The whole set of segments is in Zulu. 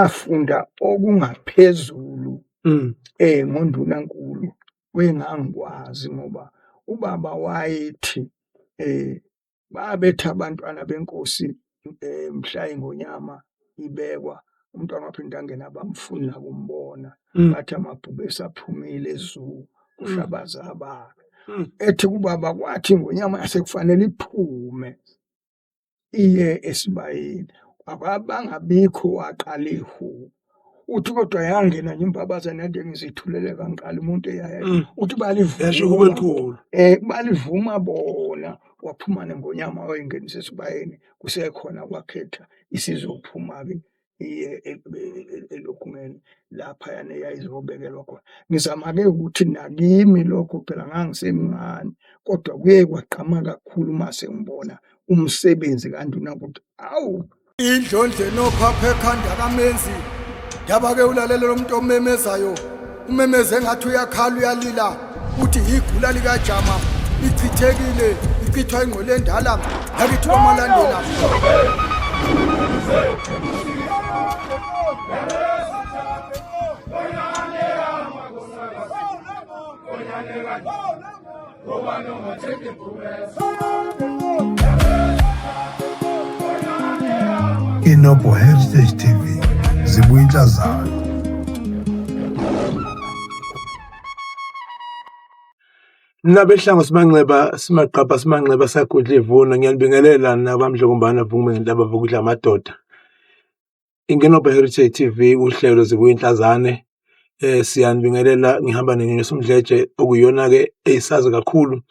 Ngafunda okungaphezulu ngoNdunankulu kwengangikwazi ngoba ubaba wayethi babethi abantwana benkosi mhla iNgonyama ibekwa, umntwana waPhindangene abamfuni nakumbona. Bathi amabhubesi aphumile e-zoo, kusho abazali bakhe. Ethi kubaba kwathi iNgonyama sekufanele iphume iye esibayeni, akwabangabikho waqala ihubo. Uthi kodwa yangena nje imbabazane yade ngizithulele kangiqala umuntu eyaya. Uthi Yasho balivuma kube likhulu. Balivuma bona, waphuma nengonyama wayingenisa esibayeni, kusekhona kwakhetha isizophuma-ke iye elokhungeni laphayana eyayizobekelwa khona. Ngizama-ke ukuthi nakimi lokho phela ngangisemncane, kodwa kuye kwagqama kakhulu uma sengibona umsebenzi kaNduna ukuthi awu. Indlondlo enophapha ekhanda kamenzi yaba-ke ulalela lo muntu omemezayo umemeze engathi uyakhala uyalila uthi yigula likajama ichithekile ichithwa ingqwele endala yakithi kwamalandela. Inobo Heritage TV zibuya inhlazana. Nabehlango simanxeba simagqabha simanxeba sagudla ivuna ngiyanibingelela nakwamdlokombana vume ngendaba vukudla amadoda. Ingenobha Heritage TV uhlelo zibuya inhlazane siyanibingelela ngihamba nenyoni Mdletshe okuyiyona-ke eyisazi kakhulu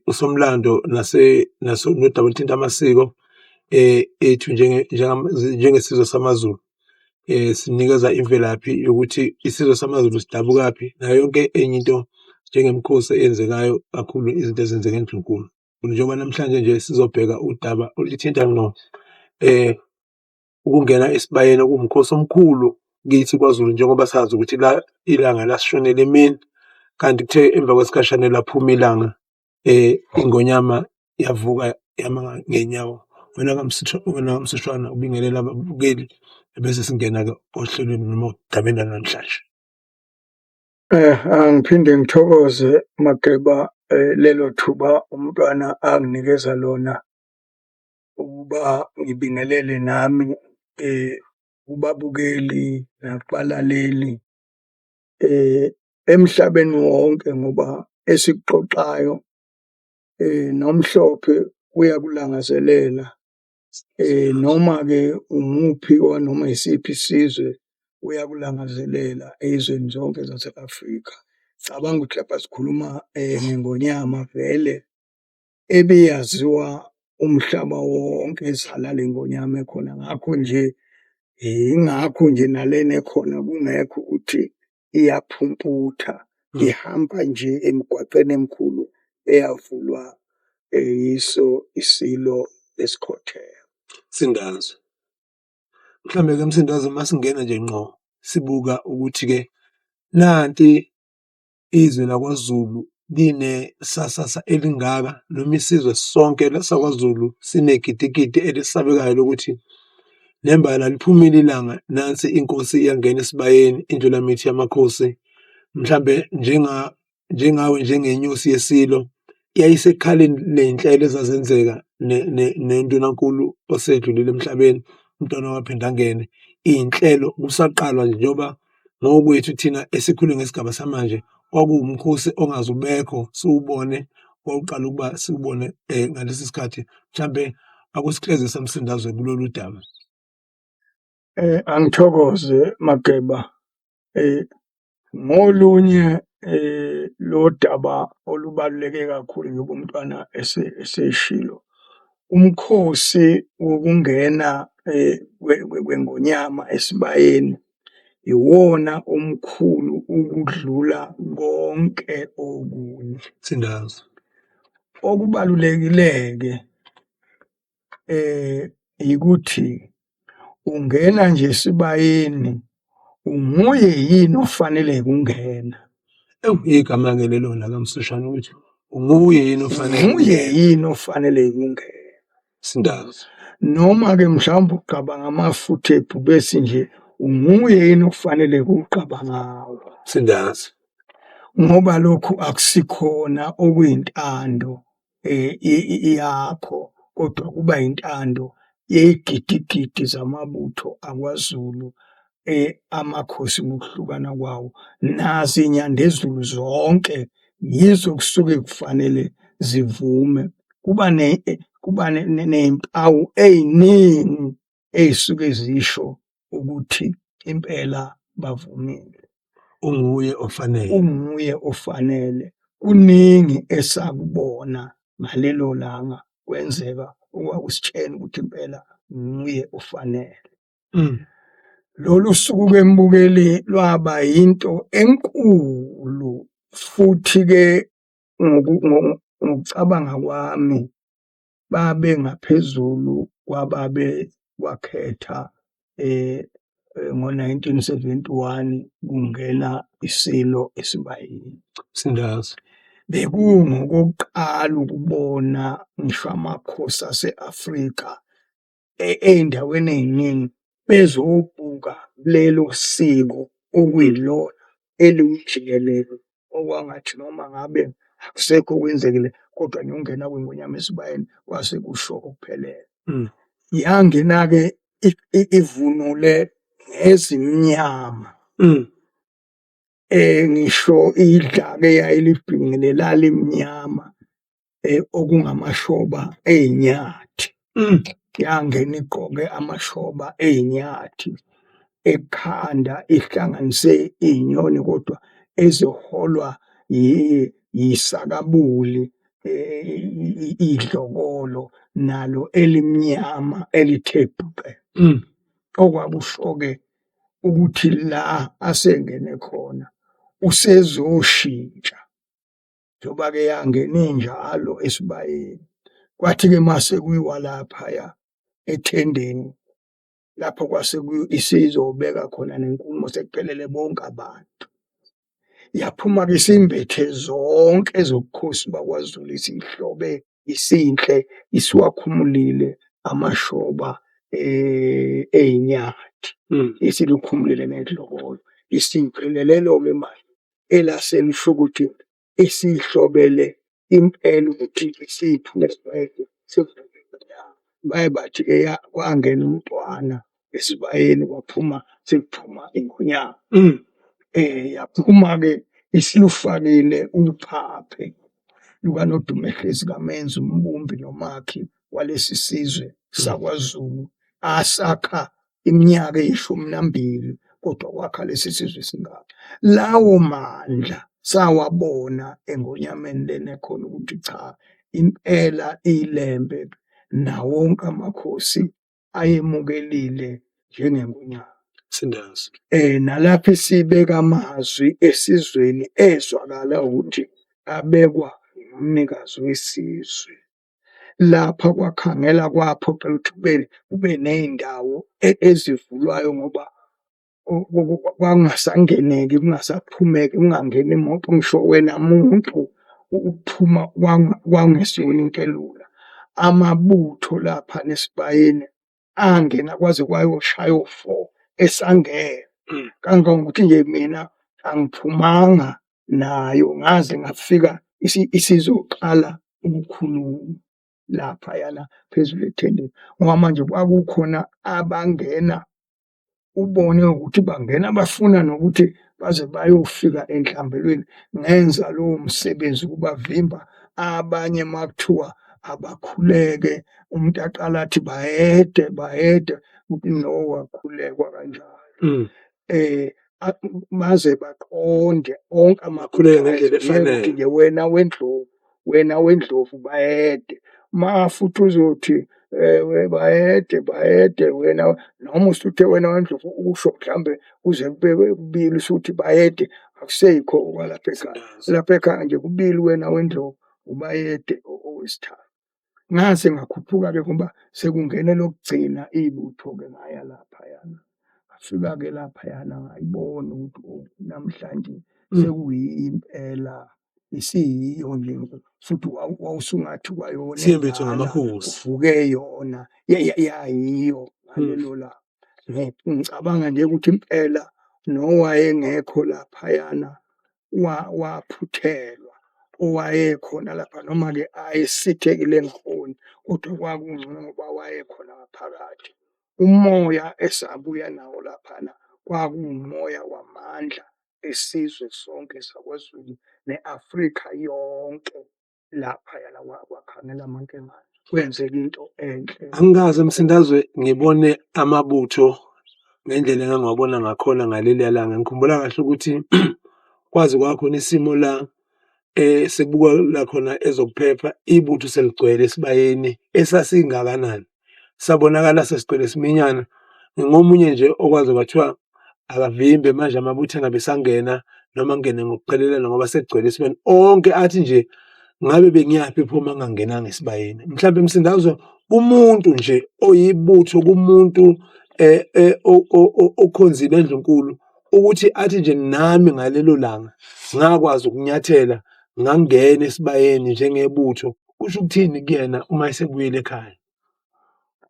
usomlando nase nodaba oluthinta amasiko ethu njengesizwe samaZulu. Sinikeza imvelaphi yokuthi isizwe samaZulu sidabukaphi nayo yonke enye into njengemikhosi eyenzekayo kakhulu izinto ezenzeka eNdlunkulu. Njengoba namhlanje nje sizobheka udaba oluthinta ngqo ukungena esibayeni okuwumkhosi omkhulu kithi kwaZulu njengoba sazi ukuthi la ilanga lasishonela emini kanti kuthe emva kwesikhashana laphuma ilanga iNgonyama yavuka yama ngey'nyawo. Wena wena kaMsithwana ubingelela ababukeli ebese singena-ke ohlelweni noma odabeni lwanamhlanje. Angiphinde ngithokoze Mageba lelo thuba umntwana anginikeza lona ukuba ngibingelele nami kubabukeli nakubalaleli emhlabeni wonke ngoba esikuxoxayo nomhlophe uyakulangazelela. Noma-ke umuphi wanoma isiphi isizwe uyakulangazelela ey'zweni zonke zase-Afrika. Cabanga ukuthi lapha sikhuluma ngeNgonyama vele ebiyaziwa umhlaba wonke ezala le ngonyama ekhona. Ngakho nje, ingakho nje nalena ekhona kungekho ukuthi iyaphumputha, ihamba nje emigwaqeni emikhulu eyavulwa yiso iSilo esikhotheme. Msindazo. Mhlambe-ke Msindazo uma singena nje ngqo sibuka ukuthi-ke nanti izwe lakwaZulu linesasasa elingaka noma isizwe sonke sakwaZulu sinegidigidi elisabekayo lokuthi nembala liphumile ilanga nansi inkosi iyangena esibayeni indlulamithi yamakhosi mhlambe njenga njengawe njengenyosi yesilo yayisekhaleni ley'nhlelo ezazenzeka nendunankulu osedlulile emhlabeni umntwana waPhindangene iy'nhlelo kusaqalwa nje njengoba ngokwethu thina esikhule ngesigaba samanje kwakuwumkhosi ongaze ubekho siwubone wawuqala ukuba siwubone ngalesi sikhathi mhlambe akusikleze samsindazwe kulolu daba. Angithokoze Mageba. Ngolunye lodaba olubaluleke kakhulu njengoba umntwana eseshilo, umkhosi wokungena kweNgonyama esibayeni iwona omkhulu ukudlula konke okunye. Msindazo. Okubalulekile-ke ukuthi ungena nje esibayeni unguye yini ofanele ukungena. Ewu igama-ke lelo lakaMsishane ukuthi unguye yini ofanele Nguye yini ofanele ukungena. Sindazo. Noma-ke mhlawumbe ucabanga amafutha ebhubesi nje. Unguye yini okufanele kuqaba ngawo? Sindazi. Ngoba lokhu akusikhona okuyintando yakho, kodwa kuba intando yeyigidigidi zamabutho akwaZulu, amakhosi ngokuhlukana kwawo, nazo inyandezulu zonke yizo kusuke kufanele zivume. Kuba kuba ney'mpawu ey'ningi ey'suke zisho ukuthi impela bavumile. Unguye ofanele. Unguye ofanele. Kuningi esakubona ngalelo langa kwenzeka okwakusitshela ukuthi impela nguye ofanele. Lolu suku ke mbukeli lwaba yinto enkulu futhi-ke ngokucabanga kwami babe ngaphezulu kwababe kwakhetha ngo-1971 kungena iSilo esibayeni. Sindazi. Bekungokokuqala ukubona ngisho amakhosi ase-Afrika ey'ndaweni ey'ningi bezobuka lelo siko okuyilona eliwujikelele, okwangathi noma ngabe akusekho okwenzekile kodwa nokungena kweNgonyama esibayeni kwase kusho okuphelele. Yangena-ke ivunule ngezimnyama. Ngisho idlake eyayilibhinqile lalimnyama okungamashoba ey'nyathi. Yangena igqoke amashoba ey'nyathi, ekhanda ihlanganise iy'nyoni kodwa eziholwa yisakabuli idlokolo nalo elimnyama elithe bhuqe. Okwakusho-ke ukuthi la asengene khona usezoshintsha njengoba-ke yangena injalo esibayeni. Kwathi-ke mase kuyiwa laphaya ethendeni lapho kwase isizobeka khona nenkulumo sekuphelele bonke abantu. Yaphuma-ke isimbethe zonke ezobukhosi bakwaZulu, isihlobe isinhle, isiwakhumulile amashoba ey'nyathi. Isilukhumulile nedlokolo, isiphelele lelo-ke manje elase lisho ukuthi isihlobele impela ukuthi baye bathi-ke kwangena umntwana esibayeni kwaphuma sekuphuma ingonyama. Yaphuma-ke isilufakile uphaphe lukaNodumehlezi kaMenzi umbumbi nomakhi walesi sizwe sakwaZulu asakha iminyaka eyishumi nambili kodwa kwakha lesi sizwe singaka. Lawo mandla sawabona eNgonyameni lena ekhona ukuthi cha impela iLembe nawo wonke amakhosi ayemukelile njengeNgonyama. Sindazi. Nalapho esibeka amazwi esizweni ezwakala ukuthi abekwa umnikazi wesizwe. Lapha kwakhangela kwaphoqela ukuthi kube ney'ndawo ezivulwayo ngoba kwakungasangeneki, kungasaphumeki, kungangeni imoto ngisho wena muntu ukuphuma kwakungesiyona into elula. Amabutho lapha nesibayeni angena kwaze kwayoshaya o-four esangena. Kangangokuthi nje mina angiphumanga nayo ngaze ngafika isizoqala ukukhuluma laphayana phezulu ethendeni, ngoba manje kwakukhona abangena ubone ukuthi bangena bafuna nokuthi baze bayofika enhlambelweni. Ngenza lowo msebenzi ukubavimba abanye makuthiwa abakhuleke, umuntu aqala athi bayede bayede, no wakhulekwa kanjalo. Baze baqonde onke Akhuleke ngendlela amakhuleke efanele. Nje wena wendlovu, wena wendlovu bayede. Ma futhi uzothi bayede bayede wena, noma usuthe wena wendlovu usho mhlambe kuze kube kubili usuthi bayede, akusekho okwalapha ekhaya. Lapha ekhaya nje kubili wena wendlovu ubayede owesithathu. Ngase ngakhuphuka-ke ngoba sekungene lokugcina ibutho-ke ngaya laphayana. Ngafika-ke laphayana ngayibona ukuthi oh, namhlanje sekuyimpela isiyiyo nje futhi wawusungathi kwayona Siyembethwe endala ngamakhosi. kuvuke yona yayiyo ngalelo langa. Ngicabanga nje ukuthi impela nowayengekho laphayana waphuthelwa, owayekhona lapha noma-ke ayesithekile engaboni, kodwa kwakungcono ngoba wayekhona ngaphakathi. Umoya esabuya nawo laphana kwakuwumoya wamandla esizwe sonke sakwaZulu ne-Afrika yonke laphayana kwaKhangelamankengane. Kwenzeka into enhle. Angikaze Msindazwe ngibone amabutho ngendlela engangiwabona ngakhona ngaleliya langa. Ngikhumbula kahle ukuthi kwaze kwakhona isimo la sekubukwa la khona ezokuphepha, ibutho seligcwele esibayeni esasingakanani. Sabonakala sesigcwele siminyana. Ngingomunye nje okwaze kwathiwa akavimbe manje amabutho engabe esangena noma angene ngokuqhelelana ngoba sekugcwele esibayeni. Onke athi nje ngabe bengiyaphi pho uma ngingangenanga esibayeni. Mhlampe Msindazwe kumuntu nje oyibutho kumuntu okhonzile endlunkulu ukuthi athi nje nami ngalelo langa ngakwazi ukunyathela ngangena esibayeni njengebutho kusho ukuthini kuyena uma esebuyele ekhaya?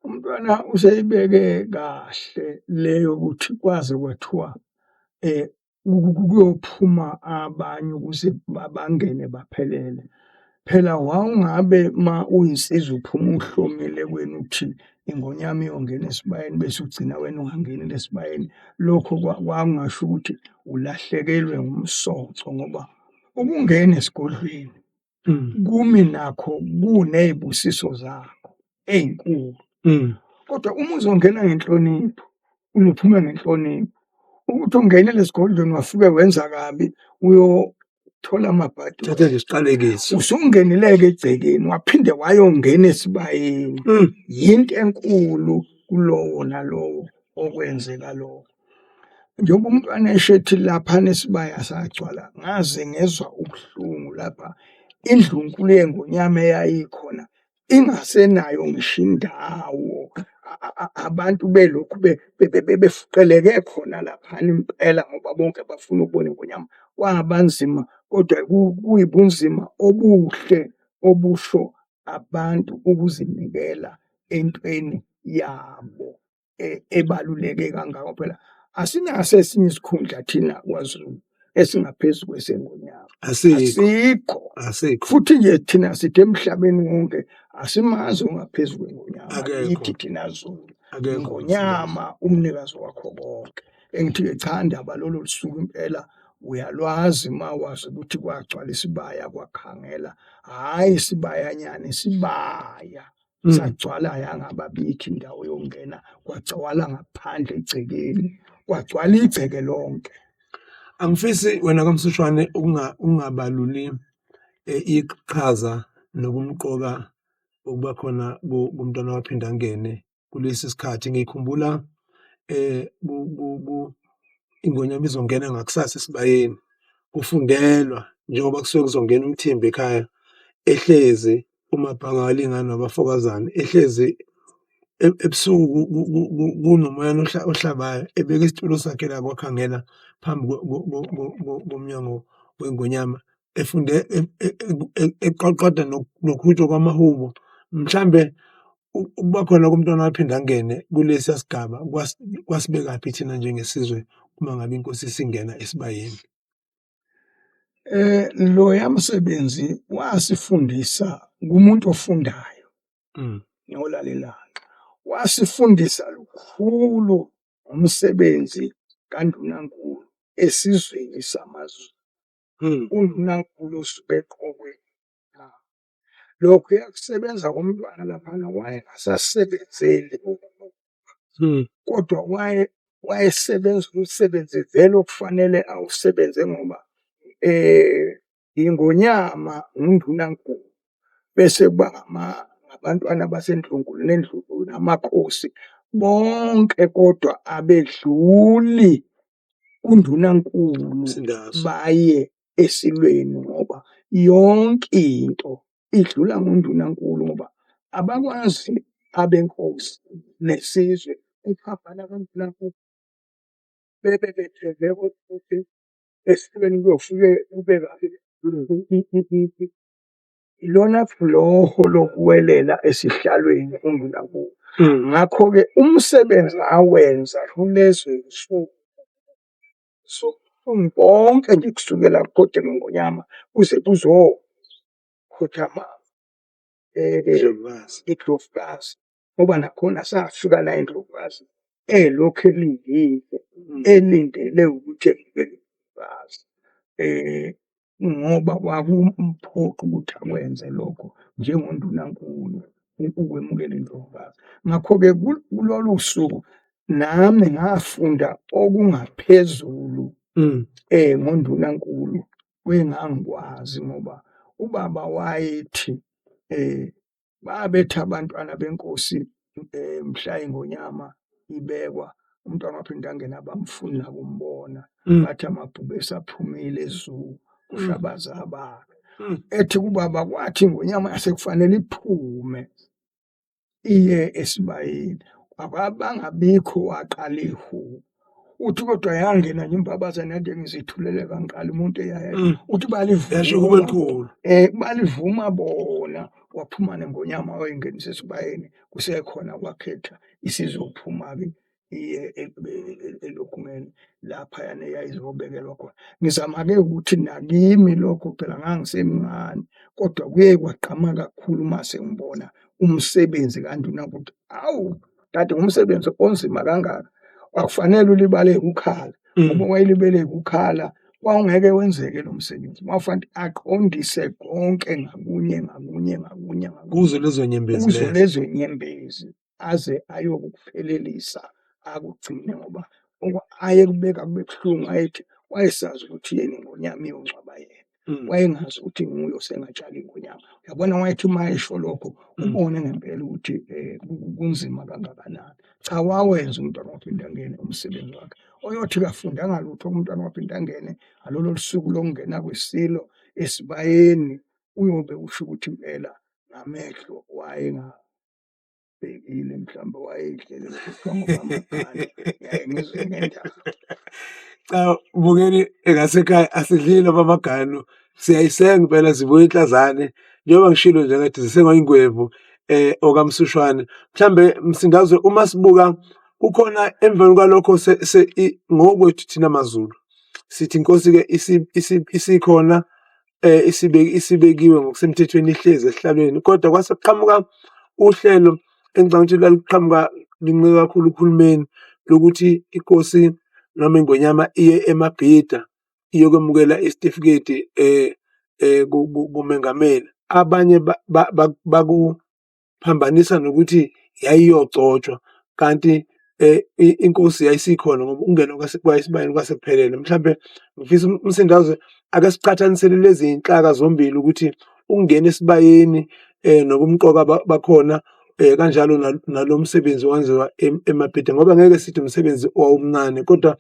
Umntwana useyibeke kahle le yokuthi kwaze kwathiwa kuyophuma abanye ukuze bangene baphelele. Phela wawungabe uma uyinsizwa uphuma uhlomile kwenu uthi iNgonyama iyongena esibayeni bese ugcina wena ungangenile esibayeni. Lokho kwakungasho ukuthi ulahlekelwe ngumsoco ngoba ukungena esigodlweni kumi nakho kuney'busiso zakho ey'nkulu. Kodwa uma uzongena ngenhlonipho, uzophume ngenhlonipho. Ukuthi ungenele esigodlweni wafike wenza kabi uyothola amabhadi. Thatha nje isiqalekiso. Usungenile-ke egcekeni waphinde wayongena esibayeni. Yinto enkulu kulowo nalowo okwenzeka lokho. Njengoba umntwana esho ethi laphana esibaya sagcwala, ngaze ngezwa ubuhlungu lapha indlunkulu yeNgonyama eyayikhona ingasenayo ngisho indawo, abantu belokhu befuqeleke khona laphana impela ngoba bonke bafuna ukubona iNgonyama. Kwaba nzima kodwa kuyibunzima obuhle obusho abantu ukuzinikela entweni yabo. Ebaluleke kangako phela asinaso esinye isikhundla thina kwaZulu esingaphezu kweseNgonyama. Asikho. Asikho. Asikho. Futhi nje thina sithi emhlabeni wonke asimazi ongaphezu kweNgonyama. Akekho. Yithi thina Zulu. Akekho. Ingonyama umnikazi wakho konke. Engithi-ke cha ndaba lolo lusuku impela uyalwazi uma wazi ukuthi kwagcwala isibaya kwakhangela, hhayi isibayanyana isibaya. Sagcwala yangababikho indawo yokungena, kwagcwala ngaphandle egcekeni, kwagcwala igceke lonke. Angifisi wena kaMsushwane ukungabaluli iqhaza nobumqoka bokuba khona kumntwana waPhindangene kulesi sikhathi. Ngikhumbula iNgonyama izongena ngakusasa esibayeni kufundelwa njengoba kusuke kuzongena umthimba ekhaya ehlezi uMabhanga walingana nabafokazane ehlezi ebusuku kunomoyana ohlabayo ebeka isitulo sakhe la kwakhangela phambi komnyango weNgonyama efunde eqwaqwada nokuhutshwa kwamahubo. Mhlambe ukuba khona komntwana waPhindangene kulesiya sigaba kwasibekaphi thina njengesizwe uma ngabe inkosi isingena esibayeni? Loya msebenzi wasifundisa kumuntu ofundayo nolalelayo, wasifundisa lukhulu ngomsebenzi kaNdunankulu esizweni samaZulu. Undunankulu osuke eqokwe lokhu yakusebenza komntwana laphana wayengasasebenzeli kodwa wayesebenza umsebenzi vele okufanele awusebenze ngoba iNgonyama undunankulu bese kuba ngabantwana baseNdlunkulu nendlunkulu namakhosi bonke kodwa abedluli kundunankulu baye esilweni ngoba yonke into idlula ngondunankulu ngoba abakwazi abenkosi nesizwe ukuhambana kandunankulu bebe bethembe ukuthi esilweni kuyofike kube kabi. Ilona bhuloho lokuwelela esihlalweni uNdunankulu. Ngakho-ke umsebenzi awenza kulezo zinsuku konke nje kusukela kukhothama iNgonyama kuze kuzokhothama Indlovukazi. iNdlovukazi, ngoba nakhona safika nayo iNdlovukazi elokhu elindile, elindele ukuthi emukele iNdlovukazi. Ngoba kwakumphoqa ukuthi akwenze lokho njengoNdunankulu ukwemukela iNdlovukazi. Ngakho-ke kulolu suku nami ngafunda okungaphezulu ngoNdunankulu kwengangikwazi ngoba ubaba wayethi babethi abantwana benkosi mhla iNgonyama ibekwa umntwana waPhindangene abamfuni nakumbona. Bathi amabhubesi aphumile e-zoo, kusho abazali bakhe. Ethi kubaba kwathi iNgonyama sekufanele iphume iye esibayeni, akwabangabikho waqala ihubo. Uthi kodwa yangena nje imbabazane yade ngizithulele kangiqala umuntu eyaya. Uthi Yasho kube balivuma likhulu. Balivuma bona, waphuma neNgonyama wayingenisa esibayeni kusekhona kwakhetha isizophuma-ke iye elokhungeni laphayana eyayizobekelwa khona. Ngizama-ke ukuthi nakimi lokho phela ngangisemncane kodwa kuye kwagqama kakhulu uma sengibona umsebenzi kaNdunankulu ukuthi awu kanti ngumsebenzi onzima kangaka, akufanele ulibaleke ukhala ngoba wayelibeleke ukhala wawungeke wenzeke lo msebenzi. Wawufanele aqondise konke ngakunye ngakunye ngakunye ngakunye Kuzo lezo nyembezi kuzo lezo. Lezo nyembezi aze ayokuphelelisa akugcine ngoba ayekubeka kube buhlungu ayethi wayesazi ukuthi yena iNgonyama iyongcwaba yena. Wayengazi ukuthi nguye osengatshala iNgonyama. Uyabona wayethi uma esho lokho ubone ngempela ukuthi kunzima kangakanani. Cha, wawenza umntwana waPhindangene umsebenzi wakhe. Oyothi kafundanga lutho umntwana waPhindangene ngalolo suku lokungena kweSilo esibayeni, uyobe usho ukuthi impela ngamehlo wayengabhekile, mhlawumbe wayeyidlele lokho kuthiwa ngokwamaganu, ngiyaye ngizwe ngendaba. Cha bukeni ngasekhaya asidlile amaganu, siyayisenga impela zibuya inhlazane njengoba ngishilo nje ngathi zisengwa ingwevu okaMsushwane. Mhlambe Msindazwe uma sibuka kukhona emveni kwalokho ngokwethu thina maZulu sithi inkosi-ke isikhona isibekiwe ngokusemthethweni ihlezi esihlalweni kodwa kwase kuqhamuka uhlelo engicabanga ukuthi lwaluqhamuka lincike kakhulu kuhulumeni lokuthi inkosi noma iNgonyama iye eMabhida iyokwemukela isitifiketi kumengameli. Abanye phambanisa nokuthi yayiyogcotshwa kanti inkosi yayisikhona ngoba ukungena kwayo esibayeni kwase kuphelele. Mhlampe ngifisa uMsindazwe ake siqhathanisele lezi zinhlaka zombili ukuthi ukungena esibayeni nobumqoka bakhona kanjalo nalo msebenzi owenziwa eMabhida ngoba ngeke sithi umsebenzi owawumncane kodwa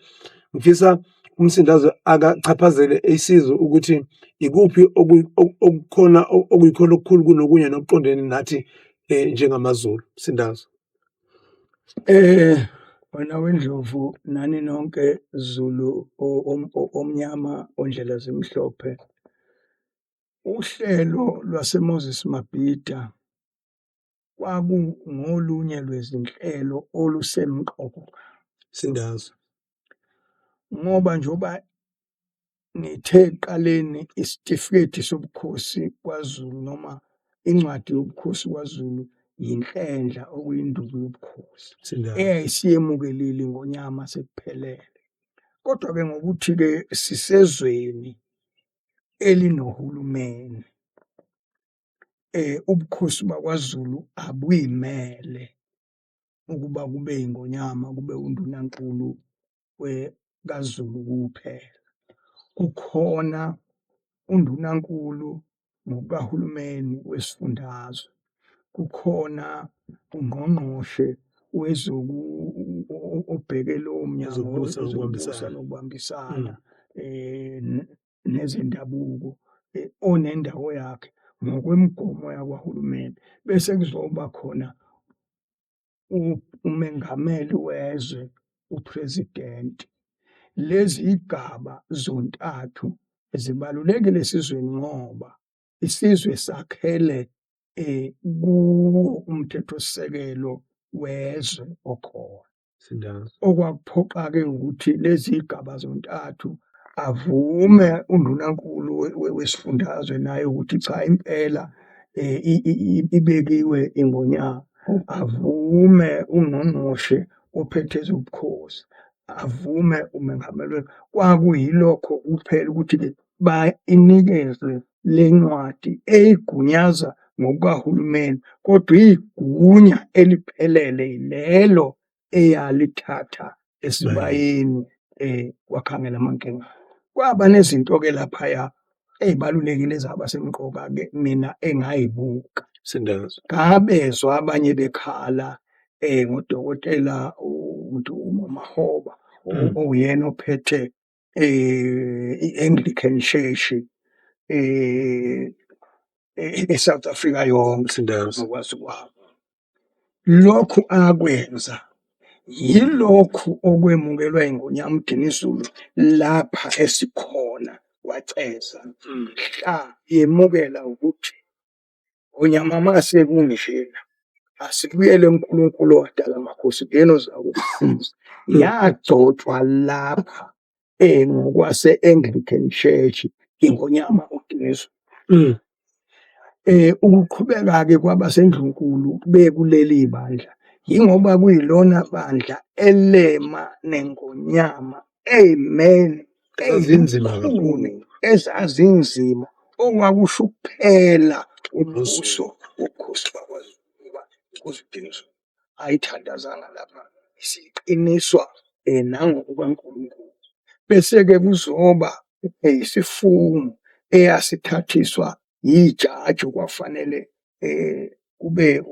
ngifisa uMsindazwe akachaphazele isizwe ukuthi ikuphi okukhona okuyikhona okukhulu kunokunye nokuqondene nathi njengamaZulu. Msindazwe. Wena weNdlovu nani nonke Zulu omnyama ondlela zimhlophe. Uhlelo lwaseMoses Mabhida kwakungolunye lwezinhlelo olusemqoka. Msindazwe. Ngoba njengoba ngithe ekuqaleni isitifiketi sobukhosi kwaZulu noma incwadi yobukhosi kwaZulu yinhlendla okuyinduku yobukhosi Msindazwe. Eyayisiyemukelile iNgonyama sekuphelele. Kodwa-ke ngokuthi-ke sisezweni elinohulumeni, ubukhosi bakwaZulu abuyimele ukuba kube iNgonyama kube uNdunankulu kaZulu kuphela. Kukhona uNdunankulu ngokukahulumeni wesifundazwe, kukhona ungqongqoshe obheke lowo mnyango Ezokubusa wezokubusa nokubambisana. Nokubambisana nezendabuko onendawo yakhe ngokwemigomo yakwahulumeni bese kuzoba khona umengameli wezwe u-president. Lezi igaba zontathu zibalulekile esizweni ngoba Isizwe sakhele kuwo umthethosisekelo wezwe okhona. Sinjalo. Okwakuphoqa-ke ukuthi lezi gaba zontathu avume undunankulu wesifundazwe naye ukuthi cha impela ibekiwe iNgonyama, avume ungqongqoshe ophethe ezobukhosi, avume umengameli. Kwakuyilokho kuphela ukuthi-ke inikezwe le ncwadi eyigunyaza ngokukahulumeni, kodwa igunya eliphelele yilelo eyalithatha esibayeni kwakhangela amankengane. Kwaba nezinto-ke laphaya ey'balulekile ezaba semqoka-ke mina engayibuka. Sindazwe. Ngabezwa abanye bekhala ngodokotela uMahoba owuyena ophethe i-Anglican Church e-South Africa yonke. Sindazwe. Ngokwazi kwami. Lokhu akwenza yilokhu okwemukelwa iNgonyama uDinizulu lapha esikhona kwaCeza mhla yemukela ukuthi Ngonyama mase kunjena asibuyele kuNkulunkulu owadala amakhosi uyena ozakusiza. Yagcotshwa lapha ngokwase-Anglican Church iNgonyama uDinizulu. Ukuqhubeka-ke kwabasendlunkulu bekuleli bandla yingoba kuyilona bandla elema nengonyama ey'meni Ezazinzima ezilukhuni, kakhulu. ezazinzima okwakusho ukuphela umbuso wobukhosi bakwaZulu ngoba inkosi uDinizulu ayithandazanga lapha isiqiniswa nangokukaNkulunkulu. Bese-ke kuzoba isifungo eyasithathiswa yijaji okwafanele kube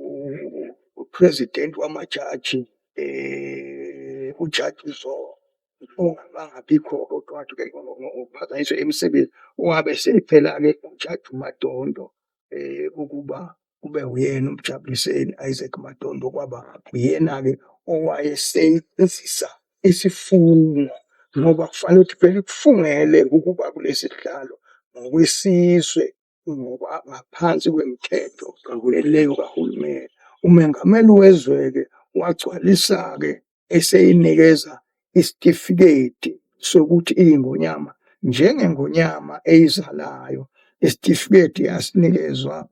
upresident wamajaji ujaji uZondo ongabangabikho kodwa wathi-ke ngokuphazanyiswa imisebenzi wabe esecela-ke ujaji uMadondo ukuba kube uyena uMjabuliseni Isaac Madondo kwaba uyena-ke owayesenzisa isifungo ngoba kufanele ukuthi phela ikufungele ukuba kulesi sihlalo ngokwesizwe ngoba ngaphansi kwemithetho leyo kahulumeni. Umengameli wezwe-ke wagcwalisa-ke eseyinikeza isitifiketi sokuthi iyingonyama njengengonyama eyizalayo. Isitifiketi yasinikezwa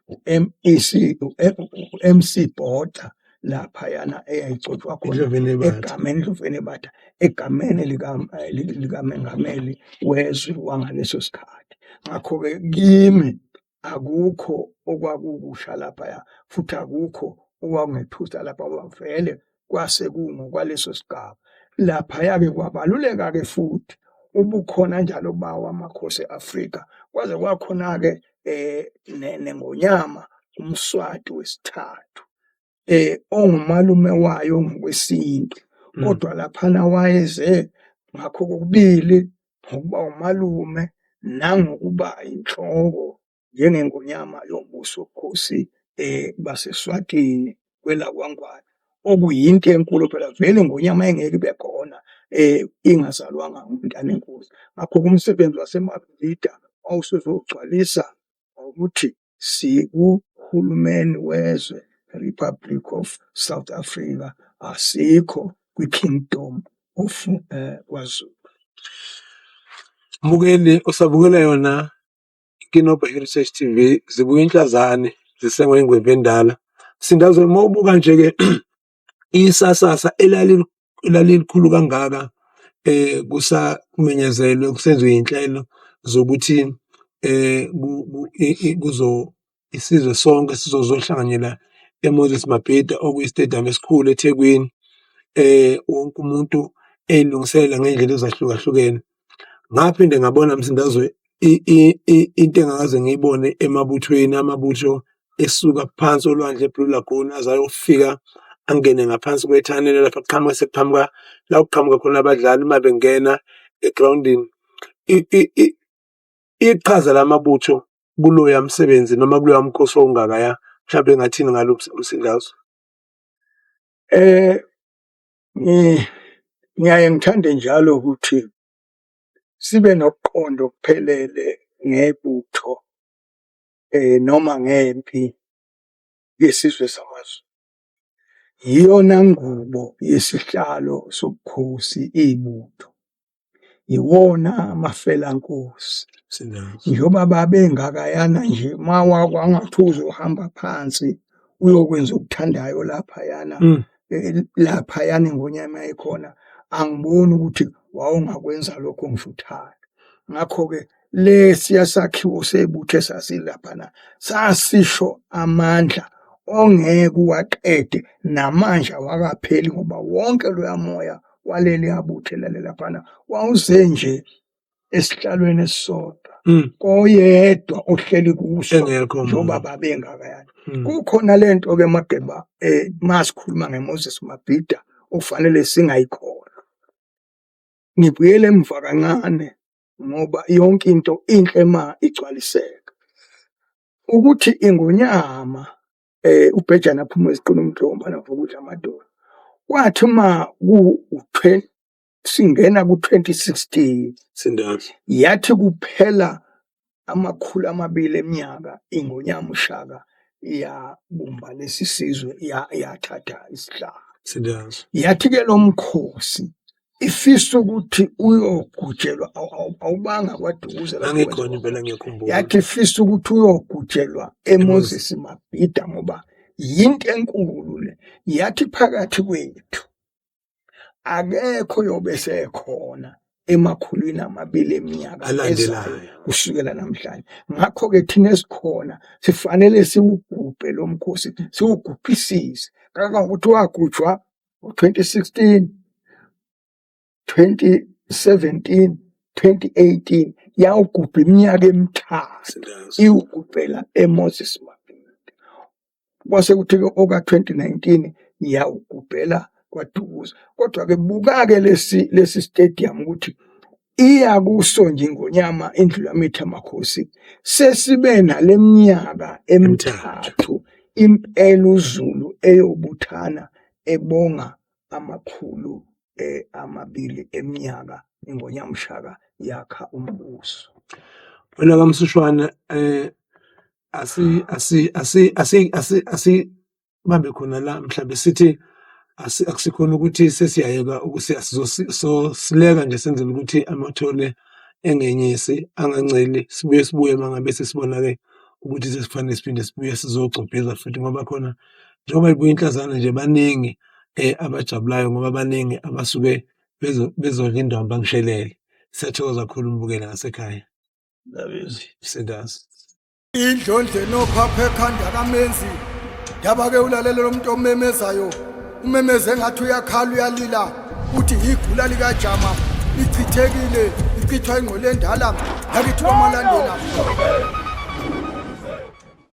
u-MEC u-MC Botha laphayana eyayigcotshwa khona Indloveni Ebatha. egameni Indloveni Ebatha egameni likamengameli wezwe wangaleso sikhathi. Ngakho-ke kimi akukho okwakukusha laphaya futhi akukho okwakungethusa lapha ngoba vele kwase kungokwaleso sigaba. Laphaya-ke kwabaluleka-ke futhi ubukhona njalo bawo amakhosi e-Afrika kwaze kwakhona-ke nengonyama uMswati wesithathu ongumalume wayo ngokwesintu kodwa laphana wayeze ngakho kokubili ngokuba umalume nangokuba inhloko njengengonyama yombuso wobukhosi baseSwatini kwelakwaNgwane okuyinto enkulu phela vele ingonyama engeke ibe khona ingazalwanga umntanenkosi. Ngakho-ke umsebenzi waseMabhida wawusuzogcwalisa ngokuthi sikuhulumeni wezwe Republic of South Africa asikho kwi-Kingdom of KwaZulu. Mbukeli usabukela yona Kinobho Heritage TV zibuya inhlazane zisengwa ingwevu endala. Sindazwe uma ubuka nje ke isasasa elalilikhulu kangaka kusamenyezelwe kusenziwe inhlelo zokuthi kuzo isizwe sonke sizozohlanganyela eMoses Mabhida okuyi-stadium esikhulu eThekwini wonke umuntu eyilungiselela ngendlela ezahlukahlukene. Ngaphinde ngabona Msindazwe into engakaze ngiyibone emabuthweni amabutho esuka phansi olwandle eBlue Lagoon aze ayofika angene ngaphansi kwethanela lapha kuqhamuka sekuqhamuka la kuqhamuka khona abadlali uma bengena egrawundini. Iqhaza lamabutho kuloya msebenzi noma kuloya mkhosi owawungakaya mhlawumbe engathini ngalo Msindazwe? Ngiyaye ngithande njalo ukuthi sibe nokuqonda okuphelele ngebutho. noma ngempi yesizwe samaZulu. Yiyona ngubo yesihlalo sobukhosi ibutho. Iwona amafelankosi. Njengoba babengakayana nje mawakangathi uzohamba phansi uyokwenza okuthandayo laphayana. Laphayana iNgonyama yayikhona, angiboni ukuthi wawungakwenza lokho ngisho uthanda. Ngakho-ke lesiya sakhiwo sebutho esasilaphana sasisho amandla ongeke uwaqede namanje awakapheli ngoba wonke loya moya waleliya butho elalelaphana wawuze nje esihlalweni esisodwa koyedwa ohleli kuso njengoba babengakayani. Kukhona lento ke Mageba masikhuluma ngeMoses Mabhida okufanele singayikholwa. Ngibuyele emva kancane ngoba yonke into inhle ma igcwaliseka. Ukuthi iNgonyama uBhejane aphume eziqini umdlomba navukudla amadolo. Kwathi uma ku singena ku-2016 Sindalo. Yathi kuphela 200 eminyaka iNgonyama uShaka yabumba lesi sizwe yathatha isihlalo. Sindalo. Yathi-ke lo mkhosi ifisa ukuthi uyogujelwa awubanga kwaDukuza lapho Ngangikhona kwenziwa impela khona. ngiyakhumbula. Yathi ifisa ukuthi uyogujelwa eMoses Mabhida ngoba yinto enkulu le. Yathi phakathi kwethu akekho yobe sekhona emakhulwini amabili eminyaka ezayo Alandelayo. kusukela namhlanje. Ngakho-ke thina esikhona sifanele siwugubhe lo mkhosi, siwugubhisise kangangokuthi wagujwa ngo-2016, 2017, 2018 yawugubha iminyaka emithathu Sindazi. iwugubhela eMoses Mabhida. Kwase kuthi-ke oka-2019 yawugubhela kwaDukuza. Kodwa-ke buka-ke lesi lesi stadium ukuthi iya kuso nje iNgonyama iNdlulamithi Amakhosi sesibe nale minyaka emithathu impela uZulu eyobuthana ebonga 200 eminyaka iNgonyama uShaka yakha umbuso. Wena kaMsushwana asi asi asi asi asi asibambe khona la mhlawumbe sithi akusikhona ukuthi sesiyayeka sizosileka nje senzele ukuthi amathole engenyisi anganceli sibuye sibuye uma ngabe sesibona-ke ukuthi sesifanele siphinde sibuye sizogcobheza futhi ngoba khona njengoba ibuya inhlazana nje baningi abajabulayo ngoba baningi abasuke bezodla indwamba ngishelele. Siyathokoza kakhulu mbukeli ngasekhaya. Sindazi. Indlondlo enophapha ekhanda kamenzi yaba ke ulalela lo muntu omemezayo umemeze engathi uyakhala uyalila uthi yigula likajama lichithekile lichithwa ingqolo endala yakithi kwamalandela.